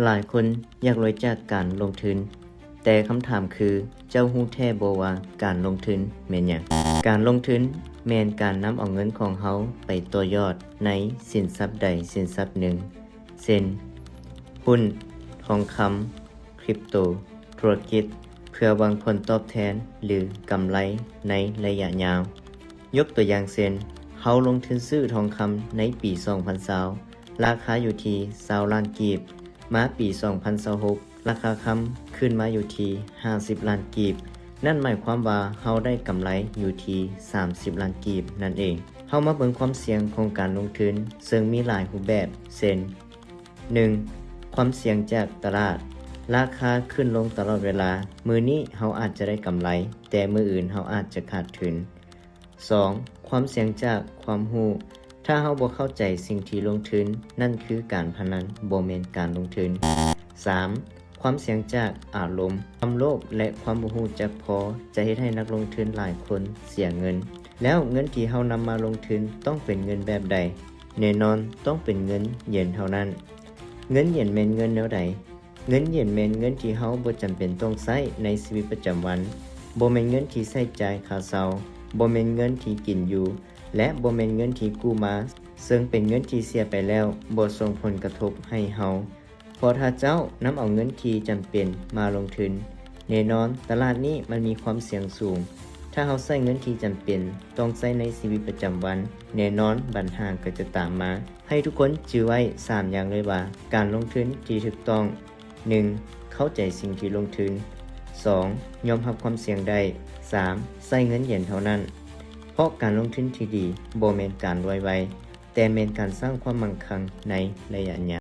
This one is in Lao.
ຫຼາຍຄົນຢາກລວຍຈາກການລົງທຶນ, ແຕ່ຄຳຖາມຄື ເຈົ້າຮູ້ແທ້ບໍ່ວ່າການລົງທຶນແມ່ນຫຍັງ? ການລົງທຶນແມ່ນການນຳເອົາເງິນຂອງເຮົາໄປຕໍ່ຍອດໃນສິນຊັບໃດສິນຊັບໜຶ່ງ ເຊັ່ນ ຫຸ້ນ, ທອງຄຳ, ຄຣິບໂຕ, ທຸລະກິດ ເພື່ອຫວັງຜົນຕອບແທນ ຫຼື ກຳໄລໃນໄລຍະຍາວ. ຍົກຕົວຢ່າງເຊັ່ນ, ເຮົາລົງທຶນຊື້ທອງຄຳໃນປີສອງພັນຊາວ ລາຄາຢູ່ທີ່ຊາວລ້ານກີບ, ມາປີສອງພັນຊາວຫົກ ລາຄາຄຳຂຶ້ນມາຢູ່ທີ່ຫ້າສິບລ້ານກີບ, ນັ້ນໝາຍຄວາມວ່າເຮົາໄດ້ກຳໄລຢູ່ທີ່ສາມສິບລ້ານກີບນັ້ນເອງ. ເຮົາມາເບິ່ງຄວາມສ່ຽງຂອງການລົງທຶນ, ເຊິ່ງມີຫຼາຍຮູບແບບ ເຊັ່ນ ໜຶ່ງ ຄວາມສ່ຽງຈາກຕະຫຼາດ, ລາຄາຂຶ້ນລົງຕະຫຼອດເວລາ, ມື້ນີ້ເຮົາອາດຈະໄດ້ກຳໄລ, ແຕ່ມື້ອື່ນເຮົາອາດຈະຂາດທຶນ. ສອງ ຄວາມສ່ຽງຈາກຄວາມຮູ້, ຖ້າເຮົາບໍ່ເຂົ້າໃຈສິ່ງທີ່ລົງທຶນ, ນັ້ນຄືການພະນັນ, ບໍ່ແມ່ນການລົງທຶນ. ສາມ ຄວາມສ່ຽງຈາກອາລົມ, ຄວາມໂລບ ແລະ ຄວາມບໍ່ຮູ້ຈັກພໍ ຈະເຮັດໃຫ້ນັກລົງທຶນຫຼາຍຄົນເສຍເງິນ. ແລ້ວເງິນທີ່ເຮົານຳມາລົງທຶນຕ້ອງເປັນເງິນແບບໃດ? ແນ່ນອນຕ້ອງເປັນເງິນເຢັນເທົ່ານັ້ນ. ເງິນເຢັນແມ່ນເງິນແນວໃດ? ເງິນເຢັນແມ່ນເງິນທີ່ເຮົາບໍ່ຈຳເປັນຕ້ອງໃຊ້ໃນຊີວິດປະຈຳວັນ, ບໍ່ແມ່ນເງິນທີ່ໃຊ້ຈ່າຍຄ່າເຊົ່າ, ບໍ່ແມ່ນເງິນທີ່ກິນຢູ່ ແລະ ບໍ່ແມ່ນເງິນທີ່ກູ້ມາ, ເຊິ່ງເປັນເງິນທີ່ເສຍໄປແລ້ວ ບໍ່ສົ່ງຜົນກະທົບໃຫ້ເຮົາ. ເພາະຖ້າເຈົ້ານຳເອົາເງິນທີ່ຈຳເປັນມາລົງທຶນ, ແນ່ນອນຕະຫຼາດນີ້ມັນມີຄວາມສ່ຽງສູງ. ຖ້າເຮົາໃຊ້ເງິນທີ່ຈຳເປັນຕ້ອງໃຊ້ໃນຊີວິດປະຈຳວັນ, ແນ່ນອນບັນຫາກໍຈະຕາມມາ. ໃຫ້ທຸກຄົນຈື່ໄວ້ສາມຢ່າງເລີຍວ່າ ການລົງທຶນທີ່ຖືກຕ້ອງ, ໜຶ່ງ ເຂົ້າໃຈສິ່ງທີ່ລົງທຶນ, ສອງ ຍອມຮັບຄວາມສ່ຽງໄດ້, ສາມ ໃຊ້ເງິນເຢັນເທົ່ານັ້ນ. ເພາະການລົງທຶນທີ່ດີບໍ່ແມ່ນການລວຍໄວ, ແຕ່ແມ່ນການສ້າງຄວາມໝັ້ງຄັ່ງໃນໄລຍະຍ